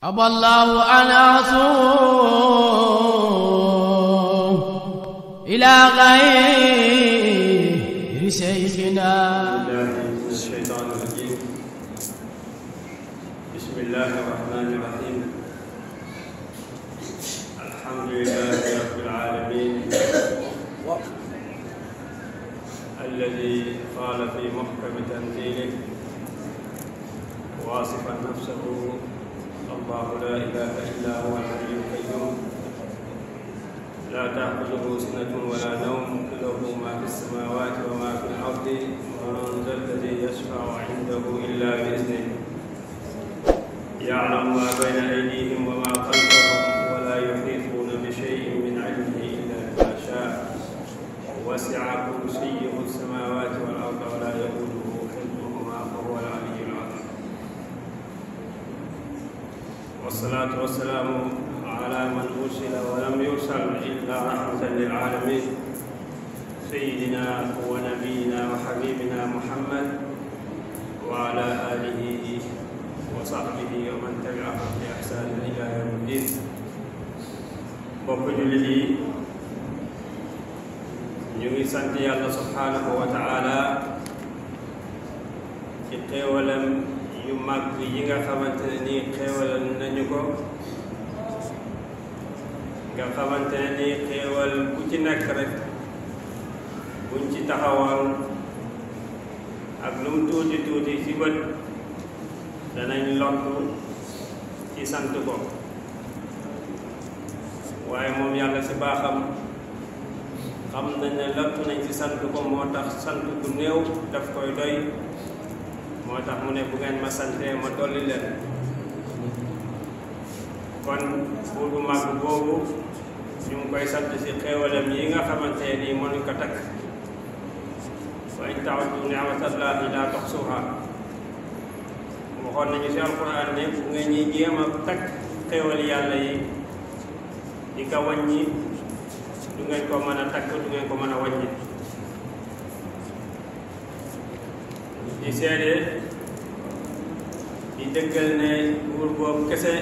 أبى الله أن أصوم إلى غير شيخنا. الشيطان الرجيم. بسم الله الرحمن الرحيم. الحمد لله رب العالمين الذي قال في محكم تنزيله واصفا نفسه: الله لا إله إلا هو الحي القيوم لا تأخذه سنة ولا نوم له ما في السماوات وما في الأرض ومن ذا الذي يشفع عنده إلا بإذنه يعلم ما بين أيديهم وما خلفهم ولا يحيطون بشيء من علمه إلا بما شاء وسع كرسيه السماوات والأرض ولا يؤوده حفظهما وهو العلي العظيم. والصلاة والسلام على من أرسل ولم يرسل إلا رحمة للعالمين سيدنا ونبينا وحبيبنا محمد وعلى آله وصحبه ومن تبعهم بإحسان إلى يوم الدين. mbokk jullit yi ñu ngi sant Yàlla subhanahu wa ta'ala ci xéewalam yu mag yi nga xamante ne nii xéewal nañu ko, nga xamante ne nii xéewal bu ci nekk rek buñ ci taxawoon ak lu mu tuuti tuuti ci bët danañ lottu ci sant ko, waaye moom Yàlla ci baaxam xam nañ ne lottu nañ ci sant ko, moo tax sant bu néew daf koy doy. moo tax mu ne bu ngeen ma santee ma dolli leen. kon buur bu mag boobu ñu ngi koy sant ci xéewalam yi nga xamante nii mënuñ ko takk. wa in ta'uddu ni'matallahi la tuhsuha. waxoon nañu ci alquran ne bu ngeen ñi jéem a takk xéewal Yàlla yi di ko wàññi du ngeen ko mën a takk, du ngeen ko mën a wàññi. di seede di dëggal ne buur boobu kese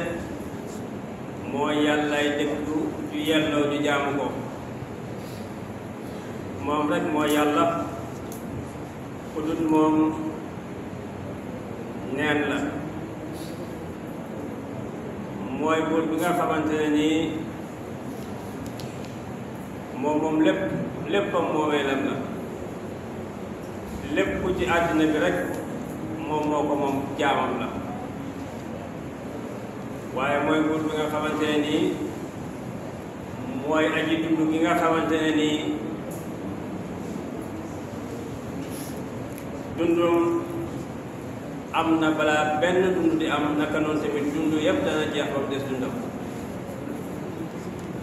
mooy Yàllay dëggu ju yelloo ju jaamu ko. moom rek mooy Yàlla, ku dul moom neen la. mooy buur bi nga xamante ne nii moom léppam moomeelam la. lépp ci àddina bi rek moom moo ko moom jaamam la. waaye mooy buur bi nga xamante ne nii mooy aji dund gi nga xamante ne nii dundum am na balaa benn dund di am, naka noonu tamit dund yépp dana jeex ba mu des dundam.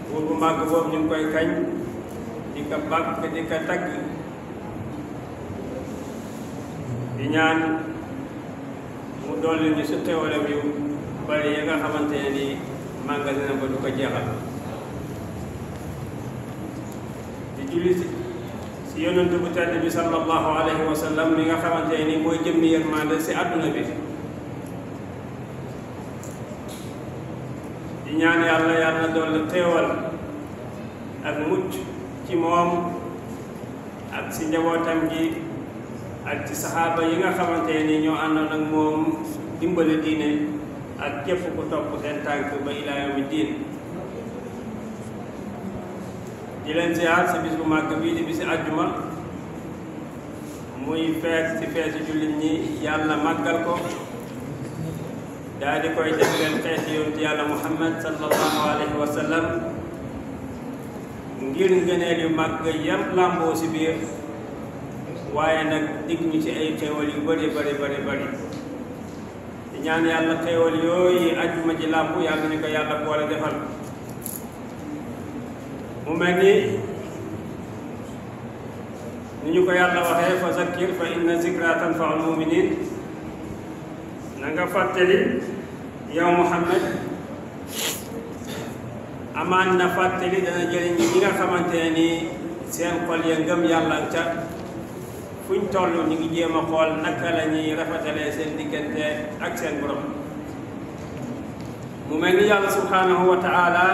buur bu màgg boobu ñu ngi koy kañ di ko bàkk di ko tagg, di ñaan mu dolli ñu su xéewalam yu bari yi nga xamante ne nii magasin ba du ko jeexal. di julli si yonent bu tedd bi sallallahu alayhi wa sallam mi nga xamante ne nii mooy jëmmi yërmande si àdduna bi. di ñaan yàlla dolli xéewal ak mucc ci moom ak si njabootam gi ak ci saxaaba yi nga xamante ni ñoo àndoon ak moom dimbali diine ak képp ku topp seen tànk ba ilaa yawmi diin. di leen ziar si bis bu màgg bii di bisi àjjuma, muy feet si feeti jullit ñi Yàlla màggal ko, daal di koy jagleel xeeti yonent Yàlla Muhammad sallallahu alayhi wa sallam ngir ngëneel yu màgg yam làmboo si biir, waaye nag dig ñu ci ay xéewal yu bari di ñaan Yàlla xéewal yooyu ajjuma ji làmb Yàlla ñu ko Yàlla boole defal. mu mel ni ñu ko Yàlla waxee fa zakkir fa inna zikra tanfa'ul mu'minin. na nga fàttali yow Muhammad, amaan na fàttali dana jëriñ ñi nga xamante ne nii seen xol ya ngëm Yàlla ca fuñ toll ñu ngi jéem a xool naka la ñuy rafetalee seen diggante ak seen borom. mu mel ni yàlla subhanahu wa taala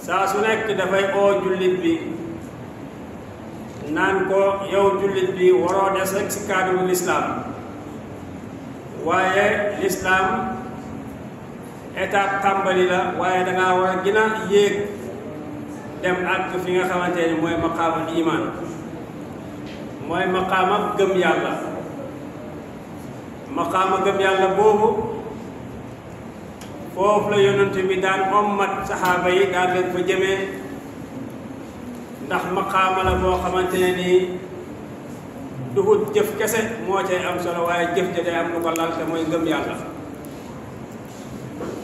saa su nekk dafay oo jullit bi naan ko yow jullit bi waroo des rek si cadre l'islam waaye l'islam étape tàmbali la waaye dangaa war a gën a yéeg dem àgg fi nga xamante ni mooy maqaamul iman mooy maqaama gëm yàlla maqaama gëm yàlla boobu foofu la yonent bi daan ommat saxaaba yi daan leen fa jëmee ndax maqaama la boo xamante ne nii duhut jëf kese moo cay am solo waaye jëf ja day am lu ko lal te mooy ngëm yàlla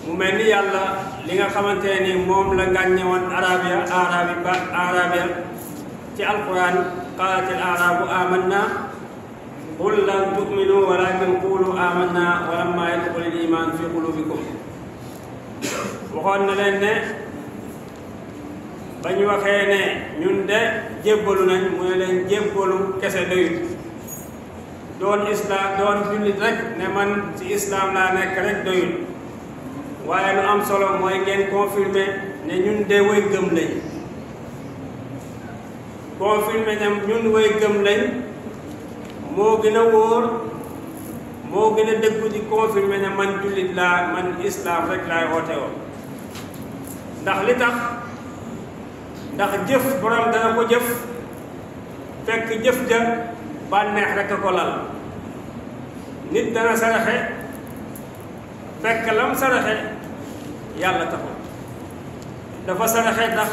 mu mel ni yàlla li nga xamante ne nii moom la ngàññe woon arabia ci alquran qaalatil arabu amanna qul lam tu'minu walakin qulu amanna wa lamma yadkhulil iman fi qulubikum waxoon na leen ne ba ñu waxee ne ñun de jébbalu nañ mu ne leen jébbalu kese doyut doon islam doon jullit rek ne man ci islam laa nekk rek doyut waaye lu am solo mooy ngeen confirmer ne ñun de way gëm lañ confirmer ne ñun way gëm lañ moo gën a wóor moo gën a dëggu di confirmer ne man jullit laa man islam rek laay woote woo ndax li tax ndax jëf borom dana ko jëf fekk jëf ja bànneex rek a ko lal nit dana saraxe fekk lam saraxe yàlla taxul dafa saraxe ndax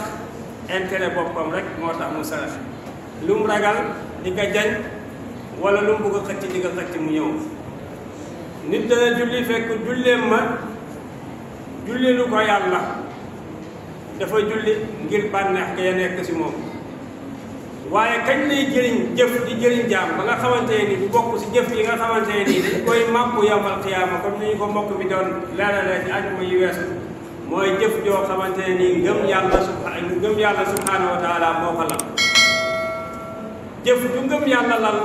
intérêt boppam rek moo tax mu saraxe lu mu ragal di ko jañ wala lu mu bëgg a xëcc di ko xëcc mu ñëw nit dana julli fekk julleem ma julli lu ko yàlla dafa julli ngir bànneex ga ya nekk si moom waaye kañ lay jëriñ jëf di jëriñ jaam ba nga xamante ni bu bokk si jëf yi nga xamante ni dañ koy màkku yawmal qiyaama comme ni ñu ko mbokk mi doon leeralee ci àjjuma yi weesu mooy jëf joo xamante ne nii ngëm yàlla subhaanahu wa taala moo ko lal jëf ju ngëm yàlla lal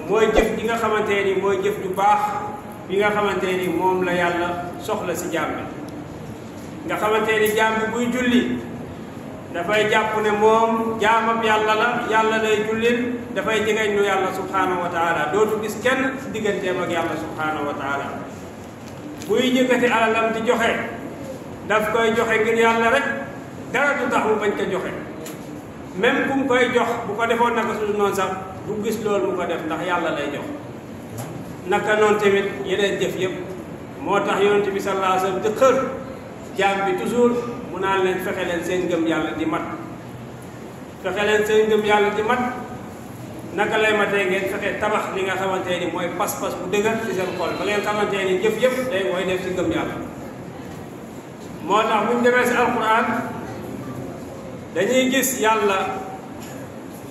mooy jëf ji nga xamante ni mooy jëf ju baax bi nga xamante ni moom la yàlla soxla si jaam bi nga xamante ni jaam bi buy julli dafay jàpp ne moom jaamab yàlla la yàlla lay jullil dafay jegeñ lu yàlla subhaanahu wa taala dootu gis kenn si digganteem ak yàlla subhaanahu wa taala buy yëkkati alalam di joxe daf koy joxe ngir yàlla rek dara du tax mu bañ ko joxe même bu mu koy jox bu ko defoon naka su noonu sax du gis loolu mu ko def ndax yàlla lay jox naka noonu tamit yeneen jëf yëpp moo tax yonent bi sallallahu alayhi wa sallam di xër jaam bi toujours mu naan leen fexe leen seen ngëm yàlla di mat fexe leen seen ngëm yàlla di mat naka lay matee ngeen fexe tabax li nga xamante ni mooy pas-pas bu dëgër ci seen xol ba ngeen xamante ni jëf yëpp day mooy def ci ngëm yàlla moo tax bu ñu demee si alquran dañuy gis yàlla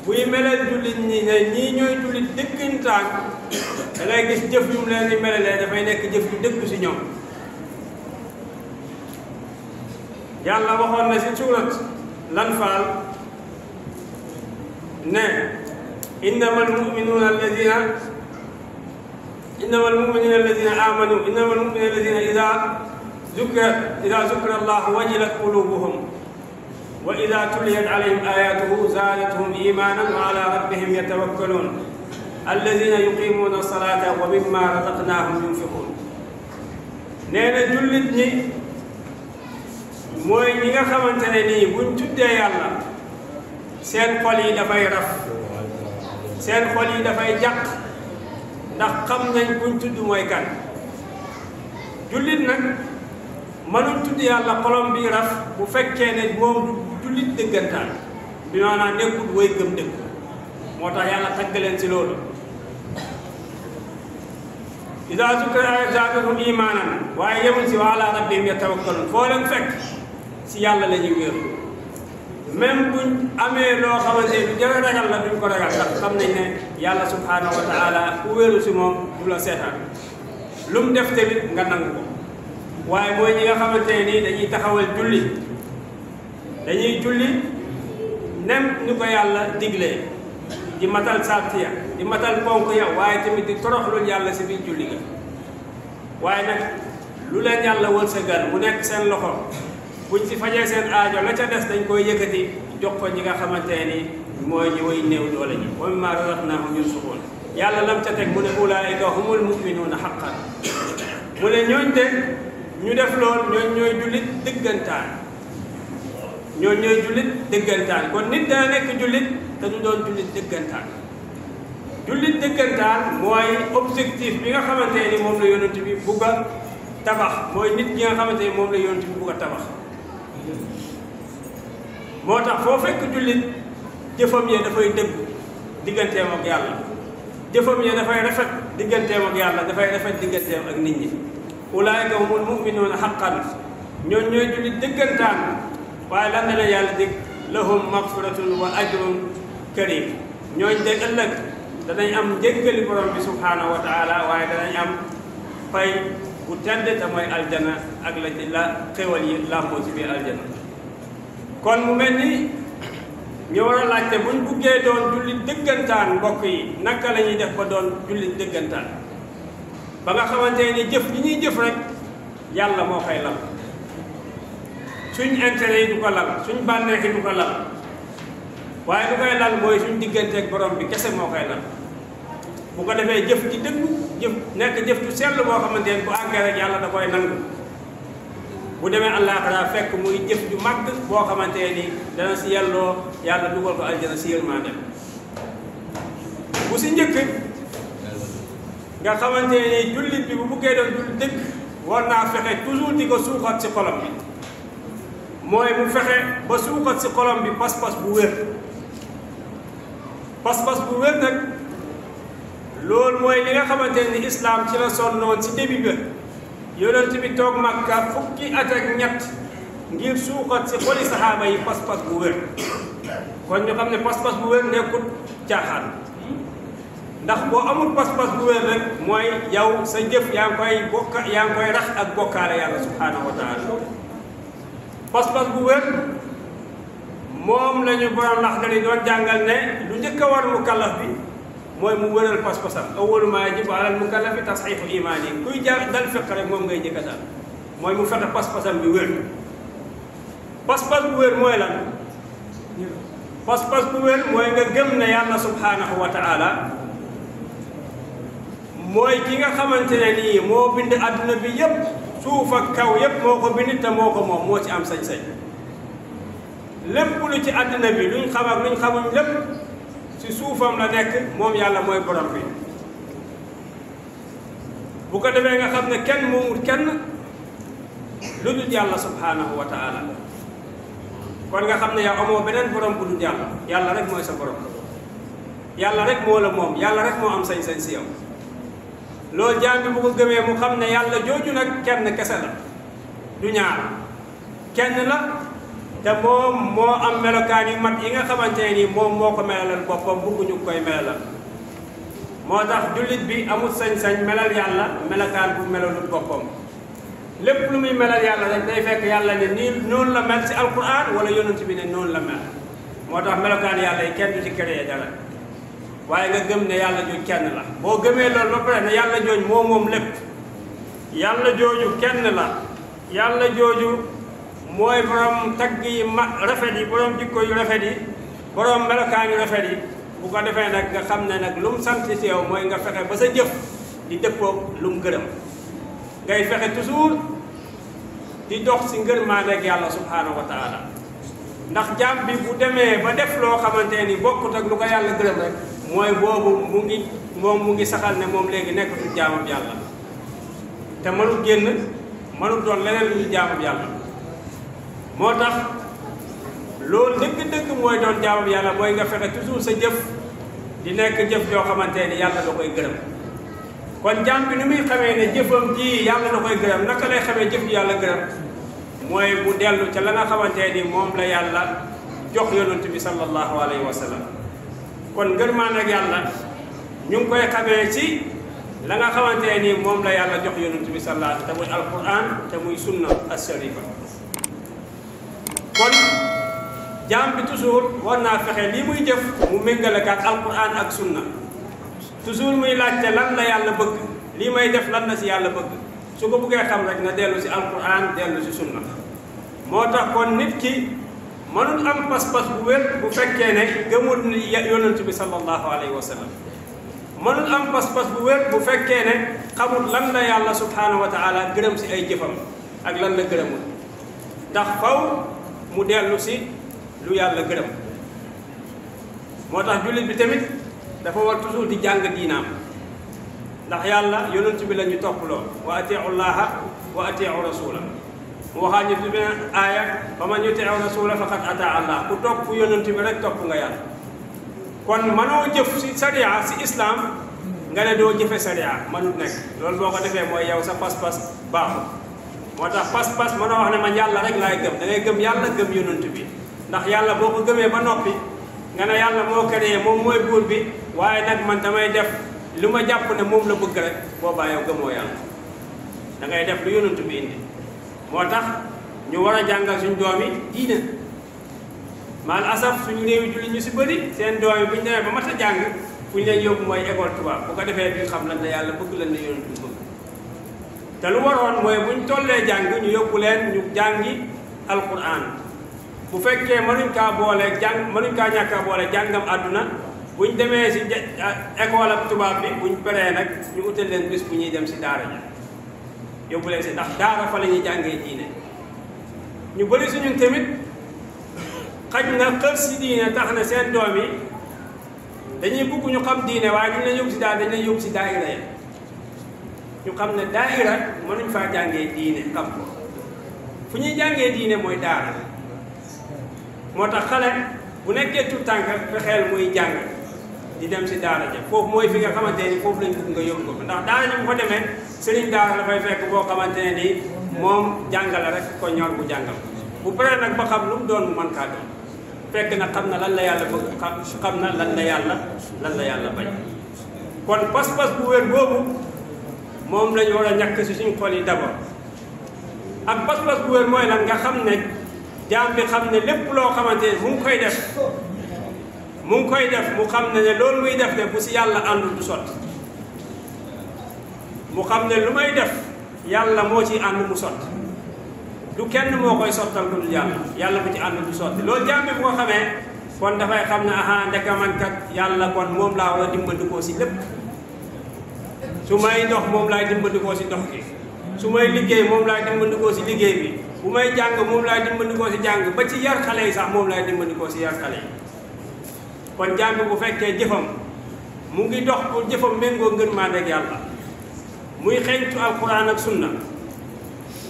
buy meleel jullit ñi ne ñii ñooy jullit dëggantaan da ngay gis jëf yu mu leen di melelee dafay nekk jëf yu dëgg si ñoom yàlla waxoon na si suurat Lanfaal ne innamal mu'minuuna alladina amanu innamal mu'minuuna alladina ida zukira allahu wajilat qulubuhum wa ida tuliyat alayhim ayatuhu zaadathum imanan wa ala rabbihim yatawakkalun alladina yuqimuuna alsalata wa mimma razaqnahum yunfiqun nee na jullit ñi mooy ñi nga xamante ne nii buñ tuddee yàlla seen xol yi dafay raf seen xol yi dafay jàq ndax xam nañ buñ tudd mooy kan jullit nag mënuñ tudd yàlla xolom bi raf bu fekkee ne moom du jullit dëggantaan bi maanaam nekkul way gëm dëgg moo tax yàlla tagg leen si loolu idaa zukira zaadathum imaanan waaye yemuñ si wa alaa rabbihim yatawakkaluun foo leen fekk si yàlla la ñuy wéeru même buñ amee loo xamante ni jara ragal la duñ ko ragal ndax xam nañ ne yàlla subhaanahu wa taala ku wéeru si moom du la seetaan lu mu def tamit nga nangu ko waaye mooy ñi nga xamante ne nii dañuy taxawal julli dañuy julli nem ni ko yàlla diglee di matal sàrt ya di matal ponk ya waaye tamit di toroxlul yàlla si biir julli ga waaye nag lu leen yàlla wërsëgal mu nekk seen loxo buñ ci fajee seen aajo la ca des dañ koy yëkkati jox ko ñi nga xamante ni mooy ñi way néew doole ñi wa mimmaa razaqnaahum yunfiquun yàlla lam ca teg mu ne ulaa'ika humul mu'minuuna haqqan mu ne ñooñ de ñu def lool ñooy jullit dëggantaan ñooy jullit dëggantaan kon nit dana nekk jullit te du doon jullit dëggantaan jullit dëggantaan mooy objectif bi nga xamante ni moom la yonent bi bugg a tabax mooy nit ñi nga xamante ni moom la yonent bi bugg a tabax moo tax foo fekk jullit jëfam ya dafay dëgg digganteem ak yàlla jëfam ya dafay rafet digganteem ak yàlla dafay rafet digganteem ak nit ñi ulaa'ika humul mu'minuuna haqqan ñooy jullit dëggantaan waaye lan la yàlla dig lahum maghfiratun wa ajrun karim ñooñ de ëllëg danañ am njéggali borom bi subhaanahu wa taala waaye danañ am fay bu tedd te mooy aljana ak la xéwal yi làmboo ci biir aljana kon mu mel ni ñu war a laajte buñ buggee doon jullit dëggantaan mbokk yi naka la ñuy def ba doon jullit dëggantaan ba nga xamante ni jëf yi ñuy jëf rek yàlla moo koy lal suñ intérêt yi du ko lal suñ bànneex yi du ko lal waaye lu koy lal mooy suñ digganteeg borom bi kese moo koy lal bu ko defee jëf ci dëgg jëf nekk jëf ci sell boo xamante ne bu àggee rek yàlla da koy nangu bu demee àllaaxira fekk muy jëf ju màgg boo xamante ni dana si yelloo yàlla dugal ko aljana si yërmande bu si njëkk nga xamante ni jullit bi bu buggee doon jullit dëgg war naa fexe toujours di ko suuxat si xolam bi mooy mu fexe ba suuxat si xolam bi pas-pas bu wér pas-pas bu wér nag loolu mooy li nga xamante ni islam ci la sonnoon si début bi yonent bi toog Makka fukki at ak ñett ngir suuxat si xoli saxaaba yi pas-pas bu wér kon ñu xam ne pas-pas bu wér nekkut caaxaan ndax boo amul pas-pas bu wér rek mooy yow sa jëf yaa ngi koy rax ak bokkaale yàlla subhaanahu wa taala pas-pas bu wér moom la ñu borom ndax dañu doon jàngal ne lu njëkk a war mukallaf bi mooy mu wëral pas-pasam awwalu maa yajibu alal mukallafi tasxiixu imaan yi kuy jaar dal fekk rek moom ngay njëkk a dal mooy mu fexe pas-pasam bi wér pas-pas bu wér mooy lan pas-pas bu wér mooy nga gëm ne yàlla subhaanahu wa taala mooy ki nga xamante ne nii moo bind adduna bi yépp suuf ak kaw yépp moo ko bind te moo ko moom moo ci am sañ-sañ lépp lu ci adduna bi luñ xam ak luñ xamuñ lépp ci suufam la nekk moom yàlla mooy borom bi bu ko defee nga xam ne kenn moomul kenn lu dul yàlla subhaanahu wa taala kon nga xam ne yow amoo beneen borom bu dul yàlla yàlla rek mooy sa borom yàlla rek moo la moom yàlla rek moo am sañ-sañ si yow loolu jaam bi bu ko gëmee mu xam ne yàlla jooju nag kenn kese la du ñaar kenn la te moom moo am melokaan yu mat yi nga xamante ne nii moom moo ko melalal boppam bëgguñu koy melalal moo tax jullit bi amul sañ-sañ melal yàlla melokaan bu melalul boppam lépp lu muy melal yàlla rek day fekk yàlla ne nii noonu la mel ci alquran wala yonent bi ne noonu la mel moo tax melokaan yàlla yi kenn du ci créé dara waaye nga gëm ne yàlla jooj kenn la boo gëmee loolu ba pare ne yàlla jooj moo moom lépp yàlla jooju kenn la yàlla jooju mooy borom tagg yi rafet yi borom jikko yu rafet yi borom melokaan yu rafet yi bu ko defee nag nga xam ne nag lu mu sant ci yow mooy nga fexe ba sa jëf di dëppoog lu mu gërëm ngay fexe toujours di dox si ngërmaande ak yàlla subhaanahu wa taala ndax jaam bi bu demee ba def loo xamante ni bokkut ak lu ko yàlla gërëm rek mooy boobu mu ngi saxal ne moom léegi nekkatul jaamam yàlla te mënul génn mënul doon leneen lu ñu jaamam yàlla moo tax loolu dëgg-dëgg mooy doon jaamam yàlla mooy nga fexe toujours sa jëf di nekk jëf yoo xamante ni yàlla da koy gërëm kon jaam bi ni muy xamee ne jëfam ji yàlla da koy gërëm naka lay xamee jëf ji yàlla gërëm mooy bu dellu ca la nga xamante ni moom la yàlla jox yonent bi sallallahu alayhi wa sallam kon ngërmaan ak yàlla ñu ngi koy xamee ci la nga xamante ni moom la yàlla jox yonent bi sallallahu te muy alquran te muy sunna as-sharifa kon jaam bi toujours war naa fexe lii muy jëf mu méngale ak alquran ak sunna toujours muy laajte lan la yàlla bëgg lii may def lan la si yàlla bëgg su ko bëggee xam rek na dellu si alquran dellu si sunna moo tax kon nit ki mënul am pas-pas bu wér bu fekkee ne gëmul ni yonent bi sallallahu alayhi wa sallam mënul am pas-pas bu wér bu fekkee ne xamul lan la yàlla subhanahu wa taala gërëm si ay jëfam ak lan la gërëmul ndax faw mu dellu si lu yàlla gërëm moo tax jullit bi tamit dafa war toujours di jàng diinaam ndax yàlla yonent bi la ñu topploo wa atiu llaha wa atiu rasula mu waxaat ñu fi beneen aaya fa man yutiu rasula faqad ataa allah ku topp yonent bi rek topp nga yàlla kon mënoo jëf si sariya si islam nga ne doo jëfe sariya mënut nekk loolu boo ko defee mooy yow sa pas-pas baaxul moo tax pas-pas mënoo wax ne man yàlla rek laay gëm da ngay gëm yàlla gëm yonent bi ndax yàlla boo ko gëmee ba noppi nga ne yàlla moo créé moom mooy buur bi waaye nag man damay def lu ma jàpp ne moom la bëgg rek boobaa yow gëmoo yàlla da ngay def lu yonent bi indi moo tax ñu war a jàngal suñ doom yi diine mal asaf suñu réew julli ñu si bëri seen doom yi bu ñu demee ba mat a jàng fu ñu leen yóbbu mooy école tubaab bu ko defee duñ xam lan la yàlla bëgg lan la yonent bi bëgg te lu waroon mooy buñ tollee jàng ñu yóbbu leen ñu jàngi alquran bu fekkee mënuñ kaa boole mënuñ kaa ñàkk a boole jàngam àdduna buñ demee si école ak tubaab bi buñ paree nag ñu utal leen bis bu ñuy dem si daara ja yóbbu leen si ndax daara fa la ñuy jàngee diine ñu bëri suñu tamit xaj na xër si diine tax na seen doom yi dañuy bëgg ñu xam diine waaye duñ leen yóbbu si daara dañ leen yóbbu si daayira yi ñu xam ne daayira mënuñ faa jàngee diine xam ko fu ñuy jàngee diine mooy daara moo tax xale bu nekkee tout tànk fexeel muy jàng di dem si daara ja foofu mooy fi nga xamante ni foofu lañ bëgg nga yóbbu ko ndax daara ji bu ko demee sëriñ daara la fay fekk boo xamante ne nii moom jàngale rek ko ñor bu jàngal bu paree nag ba xam lu mu doon mu mën kaa doon fekk na xam na lan la yàlla bëgg xam na lan la yàlla bañ kon pas-pas bu wér boobu moom lañu war a ñàkk si suñu xol yi d'abord ak pas-pas bu wér mooy lan nga xam ne jaam bi xam ne lépp loo xamante ne mu ngi koy def mu xam ne loolu muy def ne bu si yàlla àndul du sotti mu xam ne lu may def yàlla moo ci ànd mu sotti du kenn moo koy sottal lu dul yàlla bu ci ànd du sotti loolu jaam bi bu ko xamee kon dafay xam ne aha ndeka man kat yàlla kon moom laa war a dimbandikoo si lépp su may dox moom laay dimbandikoo si dox gi su may liggéey moom laay dimbandikoo si liggéey bi bu may jàng moom laay dimbandikoo si jàng ba ci yar xale yi sax moom laay dimbandikoo si yar xale yi kon jaam bi bu fekkee jëfam mu ngi dox pour jëfam méngoo ngërmande ak yàlla muy xeeñtu alquran ak sunna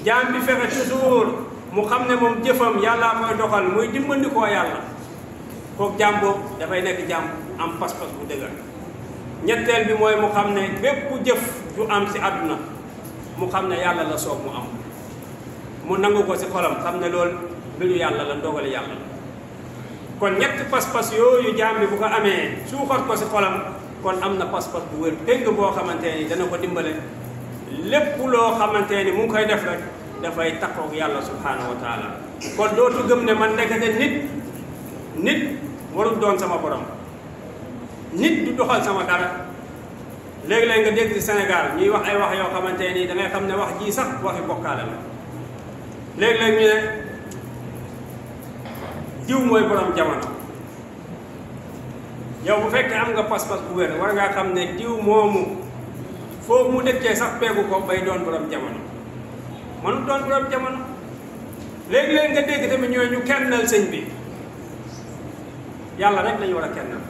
jaam bi fexe toujours mu xam ne moom jëfam yàllaa koy doxal muy dimbandikoo yàlla kooku jaam boobu dafay nekk jaam am pas-pas bu dëgër ñetteel bi mooy mu xam ne bépp jëf du am si àdduna mu xam ne yàlla la soob mu am mu nangu ko si xolam xam ne loolu mbiru yàlla la ndogali yàlla la kon ñetti pas-pas yooyu jaam bi bu ko amee suuxat ko si xolam kon am na pas-pas bu wér péng boo xamante ni dana ko dimbale lépp loo xamante ni mu ngi koy def rek dafay takkoog yàlla subhanahu wa taala kon dootu gëm ne man nekkate nit warul doon sama borom nit du doxal sama dara léegi-léeg nga dégg ci Sénégal ñuy wax ay wax yoo xamante nii da ngay xam ne wax jii sax waxi bokkaale la léegi-léeg ñu ne diw mooy borom jamono yow bu fekkee am nga pas-pas bu wér war ngaa xam ne diw moomu foofu mu dëkkee sax peegu ko bay doon borom jamono mënu doon borom jamono léegi-léeg nga dégg tamit ñooy ñu kennal sëñ bi yàlla rek lañu war a kennal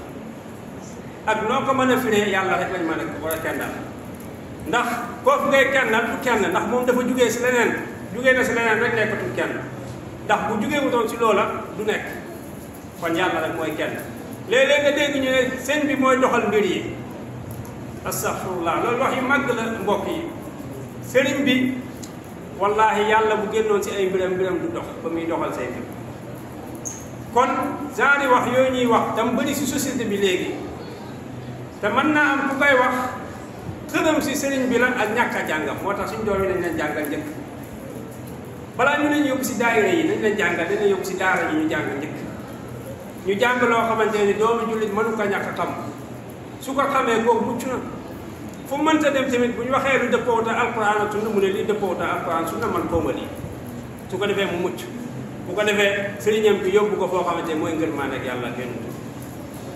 ak noo ko mën a firee yàlla rek lañ mën a war a kennal ndax kooku ngay kennal du kenn ndax moom dafa jugee si leneen jugee na si leneen rek nekkatul kenn ndax bu jugee wutoon si loola du nekk kon yàlla rek mooy kenn léeg-léeg nga dégg ñu ne sëñ bi mooy doxal mbir yi astaghfirullah loolu wax yu màgg la mbokk yi sëriñ bi wallahi yàlla bu génnoon si ay mbiram du dox ba muy doxal say mbir kon genre wax yooyu ñuy wax tam bëri si société bi léegi te mën naa am ku koy wax xëram si sëriñ bi la ak ñàkk a jàngam moo tax suñ doom yi nañ leen jàngal njëkk balaa ñu leen yóbbu si daayira yi nañ leen jàngal dañ leen yóbbu si daara yi ñu jàng njëkk ñu jàng loo xamante ni doomu jullit mënu ko ñàkk a xam su ko xamee kooku mucc na fu mënta dem tamit bu ñu waxee lu dëppoo ak alquran ak sunna mu ne lii dëppoo ak alquran sunna man koo ma lii su ko defee mu mucc bu ko defee sëriñam bi yóbbu ko foo xamante ne mooy ngërmaan ak yàlla kenn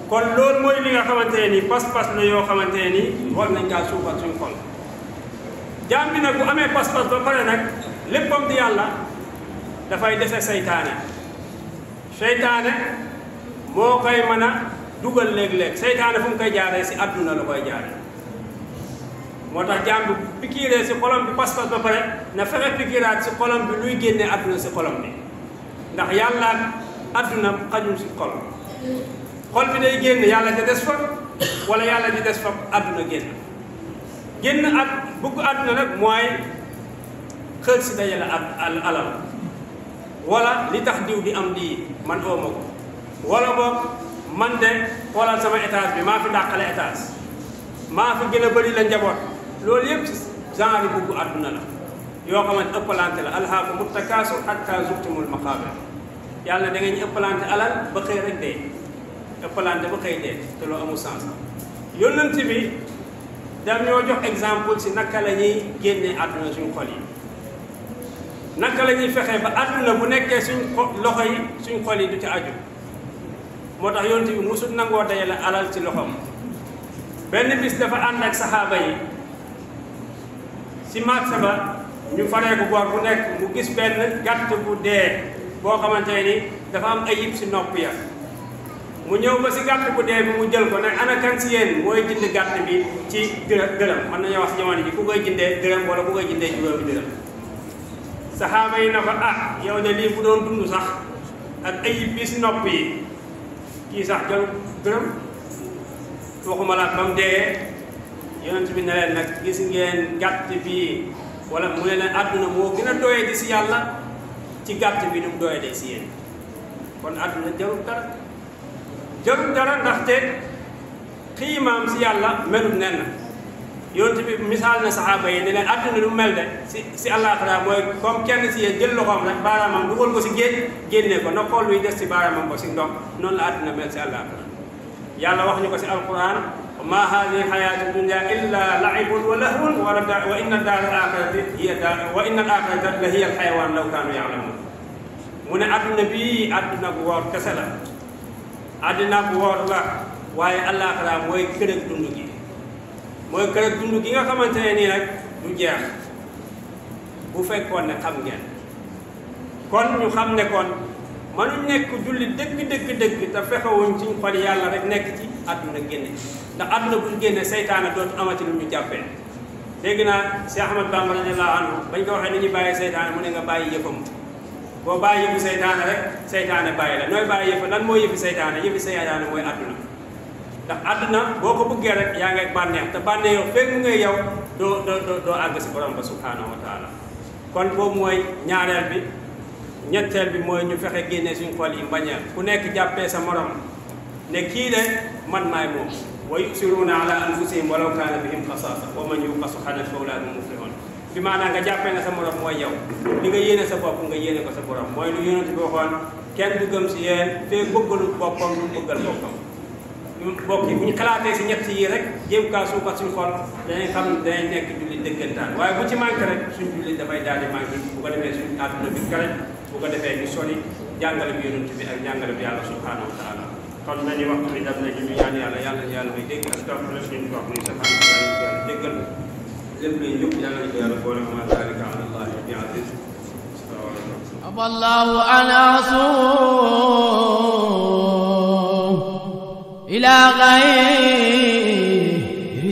kon loolu mooy li nga xamante ne nii pas-pas la yoo xamante ne nii war nañ kaa suufat suñu xol jaam bi nag bu amee pas-pas ba pare nag léppam di yàlla dafay dese seytaane moo koy mën a dugal léeg-léeg seytaane fu mu koy jaaree si àdduna la koy jaaree moo tax jaam bi pikiiree si xolam bi pas-pas ba pare na fexe pikiiraat si xolam bi luy génnee àdduna si xolam bi ndax yàlla àdduna xajul si xol bi day génn yàlla di des fa wala yàlla di des fa àdduna génn ak bëgg àdduna nag mooy xël si dajale alal wala li tax diw di am lii man ooma ko wala boog man de xoolal sama étage bi maa fi dàqale étage maa fi gën a bëri la njaboot loolu yëpp si genre bëgg àdduna la yoo xamante ëppalante la alhaakumu takaasur hattaa zurtumul maqaabir yàlla da ngeen ñu ëppalante alal ba xëy rek dee ëppalante ba xëy dee te loo amul sens yónnent bi daf ñoo jox exemple si naka la ñuy génnee àdduna suñu xol yi naka la ñuy fexe ba àdduna bu nekkee suñ loxo yi suñ xol yi du ci aju moo tax yónnent bi musul nangoo dajale alal ci loxoom benn bis dafa ànd ak saxaaba yi si marché ba ñu faree ko boor bu nekk mu gis benn gàtt bu dee boo xamante ni dafa am ayib si nopp ya mu ñëw ba si gàtt bu dee bi mu jël ko ne ana kan si yéen mooy jënd gàtt bi ci dërëm mën nañoo wax si jamono ji ku koy jëndee dërëm wala ku koy jëndee juróomi dërëm saxaaba yi na ko ah yow de lii bu doon dund sax ak ayib bi si nopp yi kii sax jël dërëm waxuma la ba mu dee yonent bi ne leen nag gis ngeen gàtt bi wala mu ne leen àdduna moo gën a doyee di si yàlla ci gàtt bi nu mu doyee de si yéen kon àdduna jarul dara ndaxte xiimaam si yàlla melul nen na yonent bi misaal na saxaaba yi ne leen àdduna lu mel de si àllaaxira mooy comme kenn si yéen jël loxoom rek baaraamam dugal ko si géej génnee ko na xool luy des si baaraamam ko si ndox noonu la àdduna mel si àllaaxira yàlla wax ñu ko si alquran ma haadihi xayaatu dunya illa laibun wa lahwun wa inna daara al-aaxirata la hiya al-xayawaan law kaanu yaalamuun mu ne àdduna bii àdduna bu woor kese la àdduna bu woor la waaye àllaaxira mooy kër ak dund gi mooy kër ak dund gi nga xamante ne nii nag du jeex bu fekkoon ne xam ngeen kon ñu xam ne kon mënuñ nekk julli dëgg te fexewuñ ci xol yàlla rek nekk ci àdduna génne ndax àdduna buñ génne seytaane dootu amati lu ñu jàppee dégg naa Cheikh Ahmad Bamba radiyallahu anhu bañ ko waxee ni ñu bàyyi seytaane mu ne nga bàyyi yëfam boo bàyyi yëfu seytaane rek seytaane bàyyi la nooy bàyyi yëfu lan mooy yëfi seytaane mooy àdduna ndax àdduna boo ko bëggee rek yaa ngay bànneex te bànneex yow fekk mu ngay yow doo àgg si borom ba subhanahu wa taala kon boobu mooy ñaareel bi ñetteel bi mooy ñu fexe génne suñu xol yi mbañeel ku nekk jàppee sa morom ne kii de man maay moom wa yusiruuna ala anfusihim walaw kaana bihim xasaasa wa man yuuqa shuhha nafsihi fa ulaa'ika humul muflihuun bi maanaam nga jàppee na sa morom mooy yow li nga yéene sa bopp nga yéene ko sa borom mooy lu yonent bi waxoon kenn du gëm si yéen fee bëggalu boppam du bëggal boppam mbokk yi bu ñu xalaatee si ñett yi rek jéem kaa suukat suñu xol danañ xam danañ nekk julli dëggantaan waaye bu ci manqué rek suñ julli dafay daal di manqué bu ko defee suñ àdduna bi kare bu ko defee ñu sori jàngale bi yonent bi ak jàngale bi yàlla subhanahu wa taala kon nañu waxtu bi daf nañu ñu ñaan yàlla may dégg ak topp la suñu wax muy subhanahu wa taala yàlla déggal lépp luy njub yàlla ñu ko yàlla boole ma zalika ala allahi bi aziz aballahu anasu ila ghayri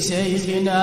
shaykhina